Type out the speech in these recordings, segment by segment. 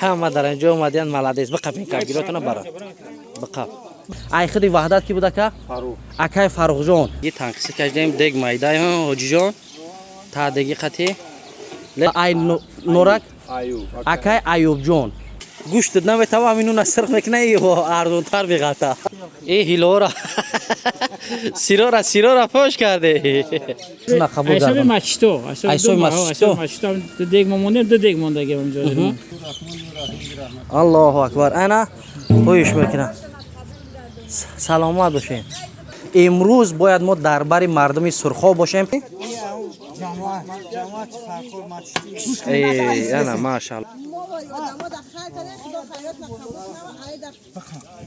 Ҳама дар инҷо омадиян, молодец. Биқапин, кабгиротона бара биқап. Ай худи Ваҳдат ки буд, ака? Акай Фаррухҷон. Е танқиси кашидем, дег майдай, ҳоҷиҷон, та деги қати. Ай Норак, акай Аюбҷон, гӯшт наметава, ҳаминуна сирқ мекуна, арзонтар биғата. Э, ҳилора, сирора, сирора пош карде. Айсоби мачто. Айсоби мачто. Ду дег мо мондем, ду дег мондаги онҷо. Аллоҳу акбар, ана хоҳиш мекунам, саломат бошед. Имрӯз бояд мо дар бари мардуми Сурхоб бошем. Ана, машаалло,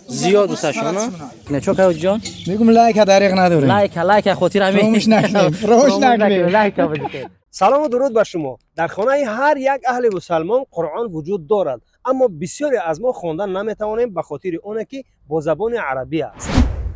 зиёд буташона нечо каҷон. Мегум, лайка дариқ надорем. Лайка, лайка, хотир ҳамин. Фаромӯш накунем, фаромӯш накунем. Лайка бидиҳед. Салому дуруд ба шумо. Дар хонаи ҳар як аҳли мусалмон Қуръон вуҷуд дорад, аммо бисёре аз мо хондан наметавонем ба хотири оне ки бо забони арабӣ аст.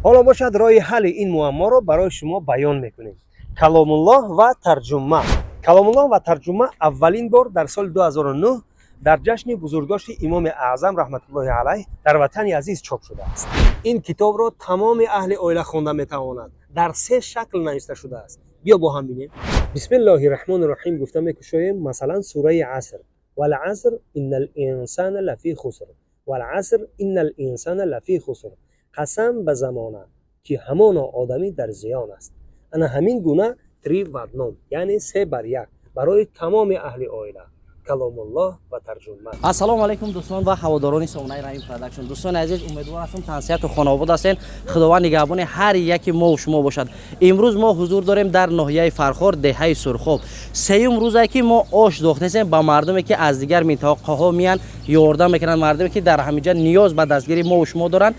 Ҳоло бошад, роҳи ҳалли ин муамморо барои шумо баён мекунем. Каломуллоҳ ва тарҷума. Каломуллоҳ ва тарҷума аввалин бор дар соли 2009 дар ҷашни бузургдошти Имоми Аъзам раҳматуллоҳи алайҳ дар ватани азиз чоп шудааст. Ин китобро тамоми аҳли оила хонда метавонад. Дар се шакл нависта шудааст. Биё бо ҳам бинем. Бисмиллоҳи раҳмони раҳим гуфта мекушоем. Масалан, сураи Аср: валаср инна линсана лафи хуср, валаср инна линсана лафи хуср. Қасам ба замона, ки ҳамоно одамӣ дар зиён аст. Ана ҳамин гуна три в одном, яъне се бар як, барои тамоми аҳли оила. Каломуллоҳ ва тарҷума. Ассалому алайкум, дӯстон ва ҳаводорони сомонаи Раим Продакшн. Дӯстони азиз, умедвор ҳастам, тансиҳату хонобод ҳастен. Худованд нигаҳбони ҳар яки мо шумо бошад. Имрӯз мо ҳузур дорем дар ноҳияи Фархор, деҳаи Сурхоб. Сеюм рӯзе ки мо ош дохтесем ба мардуме ки аз дигар минтақаҳо меян, ёрдам мекунанд, мардуме ки дар ҳаминҷа ниёз ба дастгирии мо шумо доранд.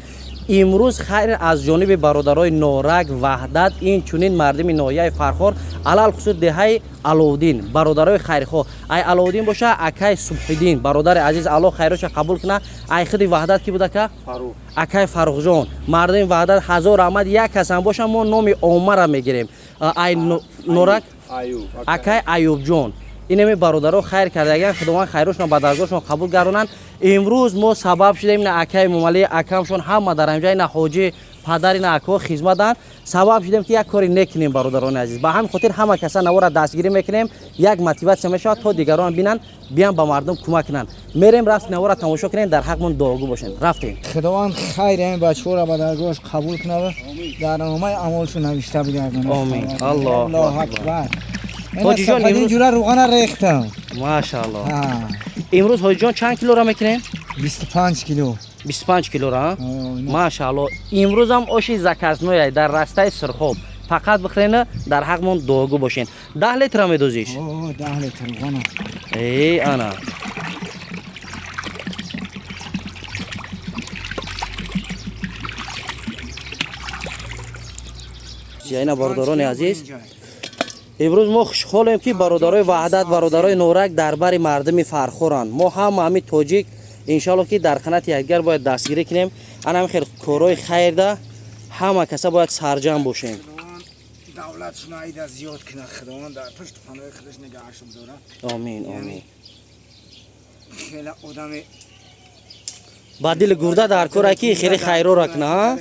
Имрӯз хайр аз ҷониби бародарои Норак, Ваҳдат, инчунин мардуми ноҳияи Фархор, алалхусус деҳаи Аловдин, бародарои хайрхоҳ. Ай Аловдин боша, акай Субҳиддин, бародари азиз, Аллоҳ хайроша қабул куна. Ай худи Ваҳдат ки буд, ака? Акай Фаррухҷон. Мардуми Ваҳдат, ҳазор раҳмат. Як касам боша, мо номи оммара мегирем. Ай Норак, акай Аюбҷон. Инами бародаро хайр кардагиан, Худованд хайрошон ба даргоҳшон қабул гардонанд. Имрӯз мо сабаб шудем, ина акаи Мумалӣ, акамшон ҳама дар ҳамҷа, ина ҳоҷӣ, падар, ина акҳо хизматанд. Сабаб шудем ки як кори нек кунем, бародарони азиз. Ба ҳамин хотир ҳама каса навора дастгирӣ мекунем, як мотиватсия мешавад, то дигарон бинанд, биям ба мардум кӯмак кунанд. Мерем, рафт, навора тамошо кунем, дар ҳақмон дуогӯ бошем. Рафтем. Худованд хайр ин бачаҳоро ба даргоҳаш қабул кунад, дар номаи амолшон навишта бигардонад. Омин. Аллоҳу акбар. Ҳоҷиҷон, имрӯз ҷура руғана рехтам. Машааллоҳ. Имрӯз, ҳоҷиҷон, чанд килора мекунем? 25 кило. 25 килора. Машааллоҳ. Имрӯзам оши заказной дар растаи Сурхоб. Фақат бихӯрена, дар ҳақмон дуогӯ бошен. 10 литра медозиш? 10 литр руғана. Э, ана. Ина, бародарони азиз, имрӯз мо хушҳолем, ки бародарои Ваҳдат, бародарои Норак дар бари мардуми Фархоранд. Мо ҳама ҳами тоҷик, иншоалло, ки дар қанати якдигар бояд дастгирӣ кунем. Ана ҳами хел корҳои хайрда ҳама каса бояд сарҷам бошем. Давлатшон айда зиёд кунад, Худованд дар пушти паноҳи худаш нигаҳашон дорад. Омин, омин. Хеле одами ба дили гурда дар кора ки хеле хайрора куна.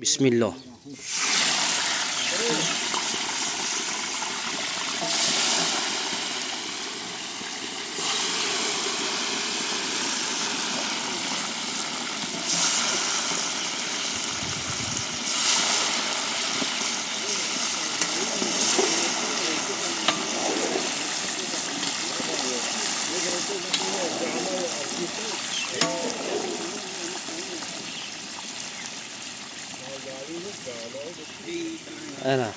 Бисмиллоҳ. Ана,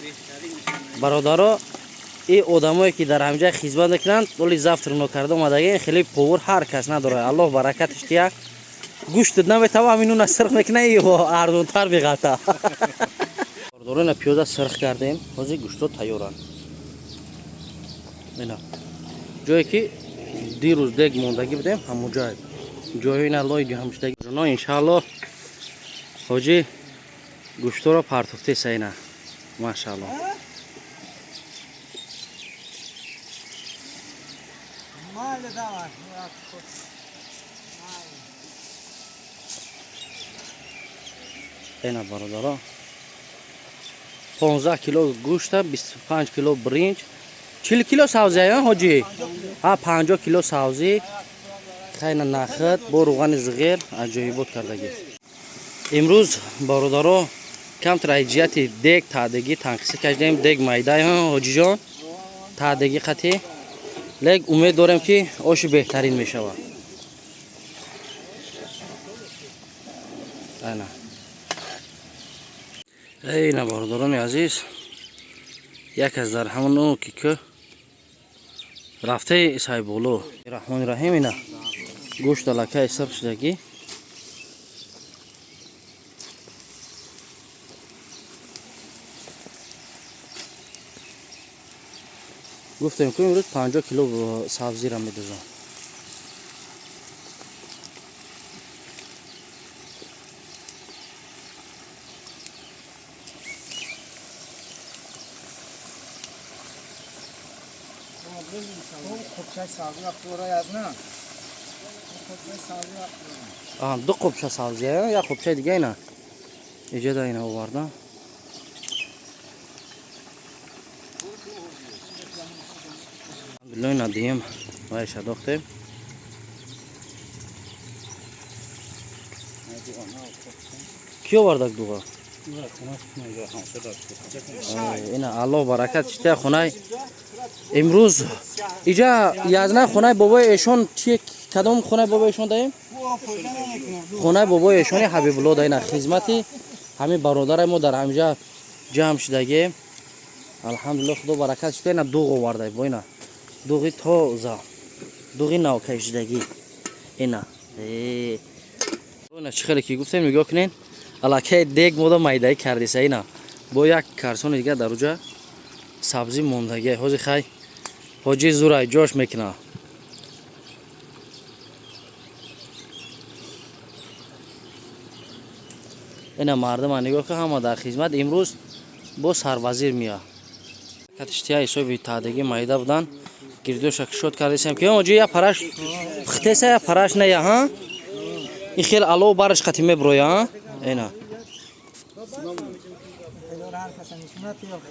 бародаро, и одамое ки дар ҳамҷа хизмат мекунанд, оли завтра нокарда омадаги, хеле повар ҳар кас надорад. Аллоҳ баракаташ дия. Гӯшт наметава, ҳаминуна сирқ мекуна, арзонтар биғата. Бародаро, ина пиёза сирқ кардем, ҳозир гӯшто тайёранд. Ина ҷое ки дирӯз дег мондагӣ будем, ҳамон ҷой, ҷои ина лои ҷамшидаги. Иншааллоҳ, ҳоҷӣ гӯшторо партофтеса. Ина, машааллоҳ. Ина бародаро, 15 кило гӯшта, 25 кило бринҷ, 40 кило савзӣ, а ҳоҷӣ? Ҳа, 50 кило савзӣ. Хайна нахд бо рӯғани зиғер аҷоибот кардагӣ. Имрӯз бародаро камтар аз ҷиҳати дег таъдагӣ танқисӣ кашидем. Дег майда, ҳоҷиҷон, таъдагӣ қатӣ, лек умед дорем, ки оши беҳтарин мешавад. Ана ина бародарони азиз, як аз дар ҳамон ки ку рафтаи сайболо. Раҳмони раҳим. Ина гӯшт аллакай сирх шудагӣ. Гуфтем, ку имрӯз 50 кило сабзира медузам. Ду қопча сабзи, як қопчаи дига ина иҷода ина оварда. Алҳамдулилло, ина дием вайша дохтем. Ки овардак дуға? Ина Аллоҳ баракат шита. Хонаи имрӯз иҷа язна хонаи бобои эшон чи, кадом хонаи бобои эшон даем? Хонаи бобои эшони Ҳабибулло да. Ина хизмати ҳамин бародари мо дар ҳамиҷа ҷамъ шудагем. Алҳамдулилло, Худо баракат шита. Ина дуғ оварда, бо ина дуғи тоза, дуғи навкашидагӣ. Ина ина чӣ хеле ки гуфтем, нигоҳ кунед, аллакай дег мода майдаӣ кардиса. Ина бо як карсони дигар дар уҷа сабзӣ мондагӣ. Ҳозир хай ҳоҷи зурай ҷош мекуна. Ина мардума нигоҳ кун, ҳама дар хизмат. Имрӯз бо сарвазир меяд. Катиштия ҳисоби таъдагӣ майда будан, гирдоша кушод кардесем, ки ҳоҷи я параш пухтеса, я параш не я. Ҳа, ин хел алов бараш қати меброя. Ина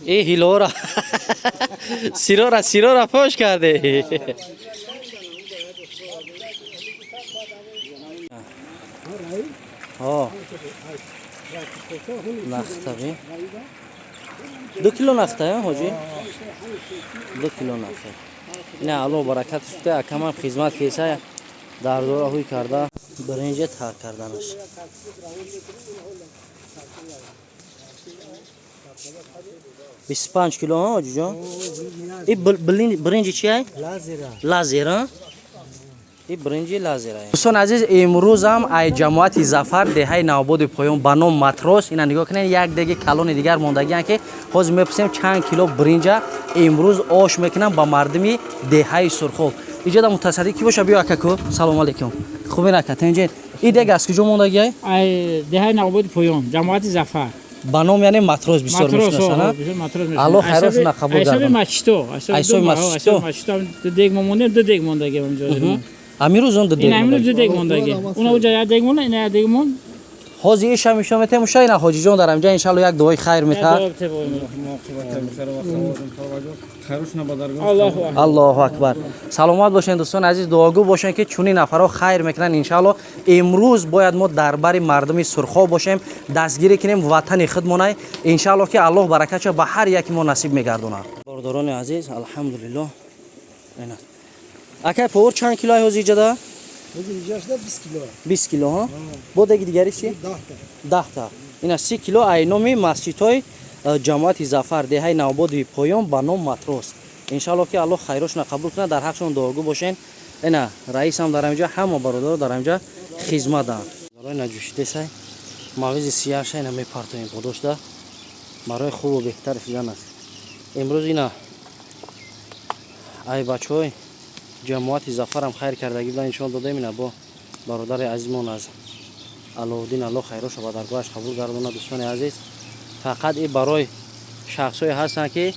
э ҳилора сирора сирора фош карде. Ҳо, нахтаби 2 кило нахта, ҳоҷӣ, 2 кило нахта. Ина Аллоҳ баракат шуда, акамам хизмат кеса дар дора ҳуй карда биринҷа тар карданаш. 25 кило, ҳоҷиҷон. И биринҷи чи ай? Лазера. И биринҷи лазера. Дӯстони азиз, имрӯзам ай ҷамоати Зафар, деҳаи Навободи Поён, ба ном Матрос. Ина нигоҳ кунед, як деги калони дигар мондагиан, ки ҳозир мепурсем, чанд кило биринҷа имрӯз ош мекунам ба мардуми деҳаи Сурхоб. Иҷода мутасаддӣ ки боша? Биё, акаку, салому алейкум. Хубин, ака, тенҷен? И дег аз куҷо мондагиай? Ай деҳаи Навободи Поён, ҷамоати Зафар. Ба ном яъне Матрос бисёр мешиносанд. Аллоҳ хайрошона қабул гардонад. Масчито ду дег мо мондем, ду дег мондагӣ онҷо. Амирӯз он ду дег? Ин амирӯз ду дег мондагӣ. Уна уҷа як дег монда, ина як дег монд. Ҳозир иша мишо метем уша. Ина ҳоҷиҷон дар ҳамҷа иншалло як дуои хайр метаҳад. Аллоҳу акбар. Саломат бошед, дӯстони азиз, дуогӯ бошед, ки чунин нафарҳо хайр мекунанд. Иншалло имрӯз бояд мо дар бари мардуми Сурхоб бошем, дастгирӣ кунем ватани худмонай. Иншалло ки Аллоҳ баракатша ба ҳар яки мо насиб мегардонад. Бародарони азиз, алҳамдулиллоҳ. Акай повар, чанд кило ҳозир иҷода? 20 кило. Ҳа, бо деги дигари чи? 10 та. Ина 30 кило ай номи масҷидҳои ҷамоати Зафар, деҳаи Навободи Поён, ба ном Матрос. Иншалло ки Аллоҳ хайрошона қабул кунад, дар ҳақшон дуогӯ бошен. Ина раисам дар ҳамҷа, ҳама бародаро дар ҳамҷа хизматанд. Ина ҷӯшидесай, мавизи сияша ина мепартоем подошта барои хубу беҳтар шудан аст. Имрӯз ина ай бачаҳои ҷамоати Зафарам хайр кардагӣ будан, нишон додем. Ина бо бародари азизмон аз Аловуддин, Аллоҳ хайроша ба даргоҳаш қабул гардонад. Дӯстони азиз, фақат и барои шахсҳое ҳастанд, ки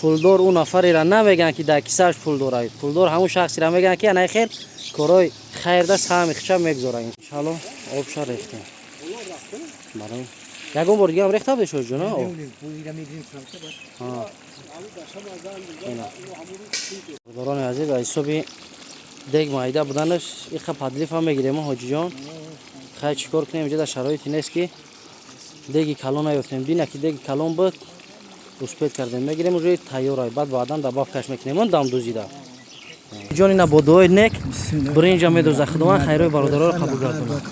пулдор. Ӯ нафареро намегӯянд, ки дар кисааш пул дорад. Пулдор ҳамун шахсеро мегӯянд, ки анаи хел корҳои хайрда саҳми хича мегузорад. Иншалло обша рехтем барои Ягон бор дига ҳам рехта будеш, ҳоҷиҷон? Бародарони азиз, аз ҳисоби дег майда буданаш иқа подлив ҳам мегирем, ҳоҷиҷон. Хай, чӣ кор кунем, инҷа дар шароите нест, ки деги калон наёфтем. Бина, ки деги калон буд, успеть кардем, мегирем, уже тайёр, баъд баъдан добавка ш мекунем, он дамдӯзида. Ҷон, ина бо дуои нек биринҷа медоза. Худованд хайрои бародароро қабул гардонад.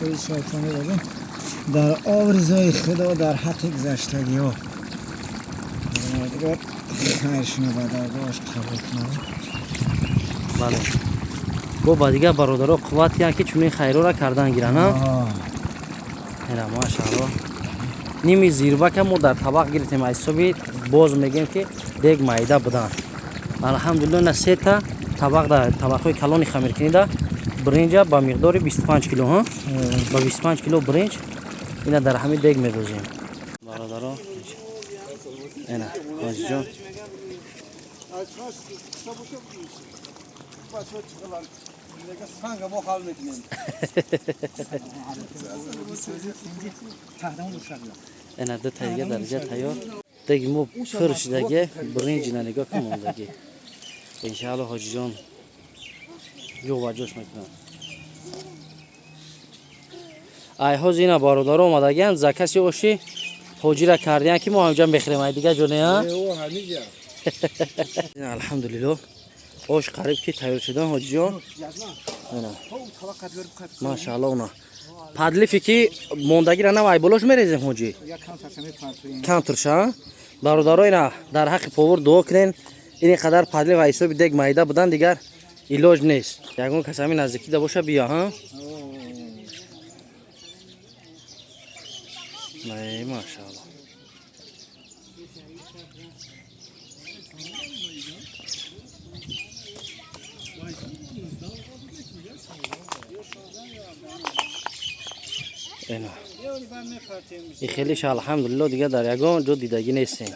Дар обризои Худо, дар ҳаққи гузаштагиҳо хайршуно ба даргоҳаш қабул кунад. Бале, бо ба дигар бародаро қувват диҳанд, ки чунин хайрора кардан гиранд. Ина, машаалло, ними зирбака мо дар табақ гирифтем, аз ҳисоби боз мегӯем, ки дег майда будан. Алҳамдулилло, ина сета табақ да, табақҳои калони хамиркунида биринҷа ба миқдори 25 кило, ба 25 кило биринҷ ина дар ҳамин дег медозем, бародаро. Ина, ҳоҷиҷон. Санга мо ҳал мекунем. Ина ду та дига дараҷа тайёр. Деги мо пур шудаге, биринҷ ина нигоҳ кун, мондагӣ. Иншаалло, ҳоҷиҷон ҷо ба ҷош мекунад. Ай ҳозир ина бародаро омадагианд, заказ и оши ҳоҷира кардиян, ки мо ҳамҷа мехӯрем, ай дига ҷо не. Алҳамдулилло, ош қариб ки тайёр шудан, ҳоҷиҷон. Машаалло, она подлив е ки мондагира нав ай болош мерезем, ҳоҷӣ, камтурша. Бародаро, ина дар ҳаққи повар дуо кунен. Ин қадар подлив ай ҳисоби дег майда будан, дигар илоҷ нест. Ягон кас ҳамин наздикида боша, бия. Ҳа, машаалло. Ина и хелиш, алҳамдулилло, дига дар ягон ҷо дидагӣ нестем.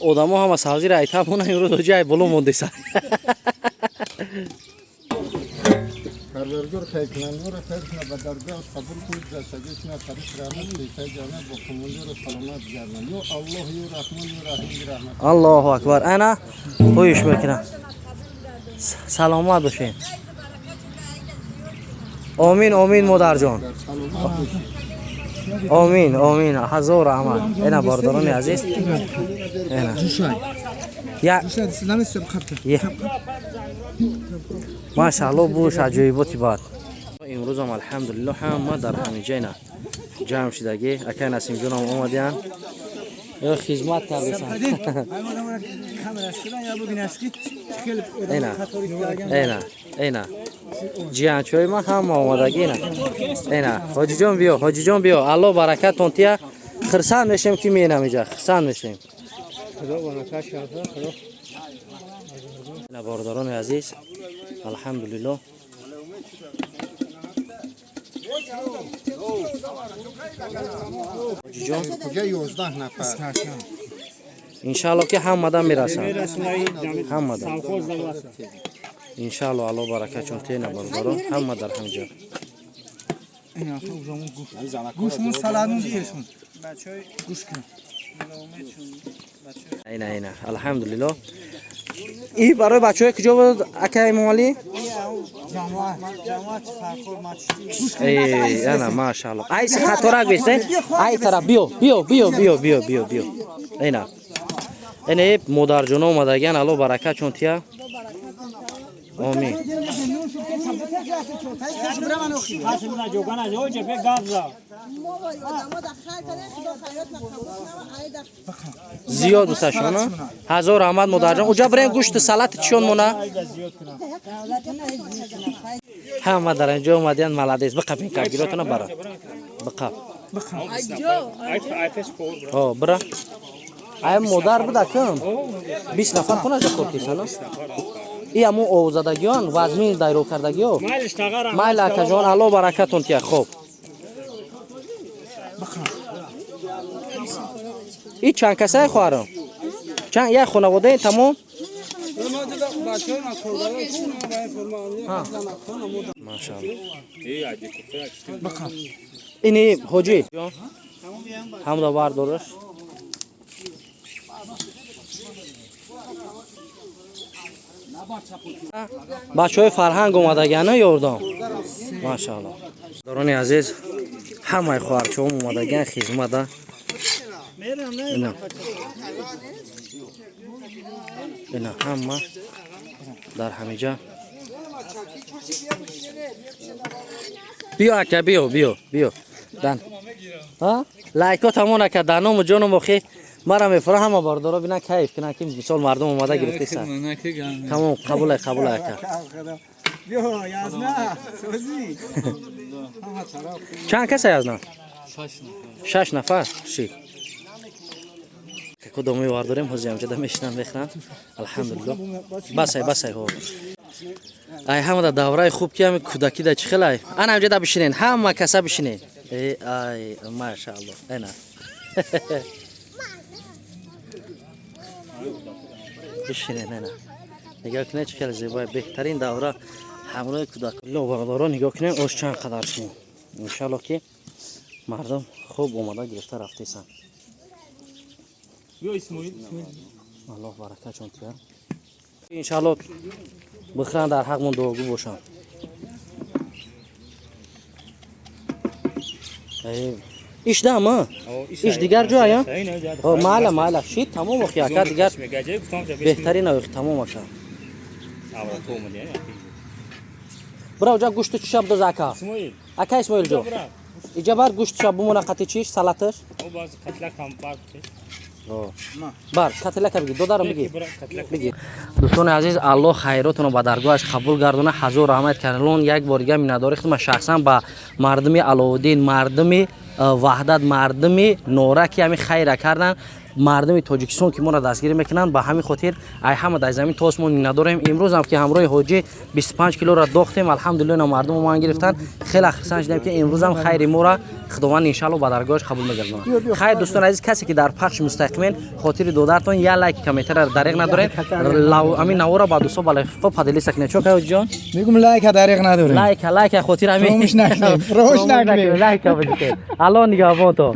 Одамо ҳама сабзиро айтаб мона, имрӯз ҳоҷи ай боло мондеса. Парвардигор хайркунандаро хайр кунад, ба даргоҳаш қабул кунад, гузаштагишона тариқ раҳмат, пешаи ҷаннат бо қумулиро саломат гардон. Ё Аллоҳ, ё Раҳмон, ё Раҳим, раҳмат. Аллоҳу акбар. Ана хоҳиш мекунам, саломат бошед. Омин, омин, модарҷон, омин, омин, ҳазор раҳмат. Ина, бародарони азиз, ина я машаалло, буш аҷоиботи бад. Имрӯзам, алҳамдулилло, ҳама дар ҳамиҷа ина ҷамъ шудагӣ. Акай Насимҷонам омадиян, ё хизмат кардесан. Ина, ина, ина ҷиянчои ман ҳама омадагӣ. Ина, ина, ҳоҷиҷон, биё, ҳоҷиҷон, биё. Алло баракатон тия. Хирсанд мешем, ки меинам иҷа, хирсанд мешем. Ина, бародарони азиз, алҳамдулилло. Ҳоҷиҷон. Куҷа 11 нафар. Иншаалло, ки ҳамадан мерасанд, ҳамадан, иншаалло. Алло баракатшон тена, бародаро, ҳама дар ҳамҷо. Гӯшмон салатмон тешмон. Гӯш кун. Ина, ина, алҳамдулилло. И барои бачаҳои куҷо буд, ака Эмомалӣ? Ана, машаалло, айси қаторак бесте, ай тараф биё, биё, биё, биё, биё, биё, биё. Ина, ина модарҷоно омадагиан. Алло баракатшон тия. Омин. Зиёд буташона. Ҳазор раҳмат, модарҷон. Уҷа бирем, гӯшти салати чиён мона. Ҳама дар инҷо омадиян. Молодец. Биқапин кагиротона, бара, биқап. О, бира, ай модар буда кам 20 нафар хона кор кисана. И аму овзадагиён вазмин дайро кардагиё. Майли, акаҷон, алло баракатон тия. Хоб, и чанд касае, хоҳарам? Чанд як хонаводаи тамом? Машаалло. Ини ҳоҷӣ. Ҳамда бардораш. Бачаҳои фарҳанг омадагиана ёрдам. Машаалло. Дорони азиз, ҳамаи хоҳарчаҳом омадагиан хизмата. Ина. Ина ҳама дар ҳамиҷа. Биё ака, биё, биё, биё. Дан. Ҳа? Лайко тамон ака, даному ҷоном охи мара мефура ҳама бардоро бинан кайф кунан ки мисол мардум омада гирифтесан. Тамом, қабулай, қабулай ака. Чанд каса язна? 6 нафар. Ши. Кудоми вардорем ҳозир ҳамҷода мешинан мехӯранд. Алҳамдулиллоҳ. Басай, басай ҳо. Ай ҳамада давраи хуб ки ҳами кӯдакӣ да чӣ хелай. Ана ҳамҷода бишинен, ҳама каса бишинен. Э ай, машааллоҳ. Ана. Бишинен, ана. Нигоҳ кунед чӣ хеле зебои беҳтарин давра ҳамроҳи кӯдак. Бародаро нигоҳ кунед ош чанд қадар шумо. Иншааллоҳ ки мардум хуб омада гирифта рафтесан. Аллоҳ баракатшон тиҳад. Иншааллоҳ бихӯранд дар ҳақмон дуогӯ бошанд. Иш дама? Иш дигар ҷоя? Майла, майла. Шид тамом охи ака дигар беҳтарин охи тамом ака. Бира оҷа гӯшту чиша бидоз ака. Ака Исмоил ҷо. Иҷа бар гӯштуша бумона қати чиш, салаташ. Бар, котлака бигир, додарам бигир. Бигир. Дӯстони азиз, Аллоҳ хайротонро ба даргоҳаш қабул гардона. Ҳазор раҳмат карлон. Як бор дигар миннатдорӣ хидмат шахсан ба мардуми Аловуддин, мардуми Ваҳдат, мардуми Нора ки ҳамин хайра кардан, мардуми Тоҷикистон ки моро дастгирӣ мекунанд. Ба ҳамин хотир ай ҳама дар замин то осмон миннатдорем. Имрӯзам ки ҳамроҳи ҳоҷӣ 25 килоро дохтем, алҳамдулиллоҳ ина мардум оман гирифтанд. Хеле хурсанд шудем ки имрӯзам хайри моро Худованд иншааллоҳ ба даргоҳаш қабул мегардонад. Хайр дӯстони азиз, касе ки дар пахши мустақимен хотири додартон як лайк комментарро дариқ надоред. Ҳамин наворо ба дӯстон ба лайфо поделиться кунед. Чо кай ҷон? Мегум лайка дариқ надорем. Лайка, лайка хотир ҳамин. Фаромӯш накунед, фаромӯш накунед. Лайка бидед. Аллоҳ нигаҳбон то.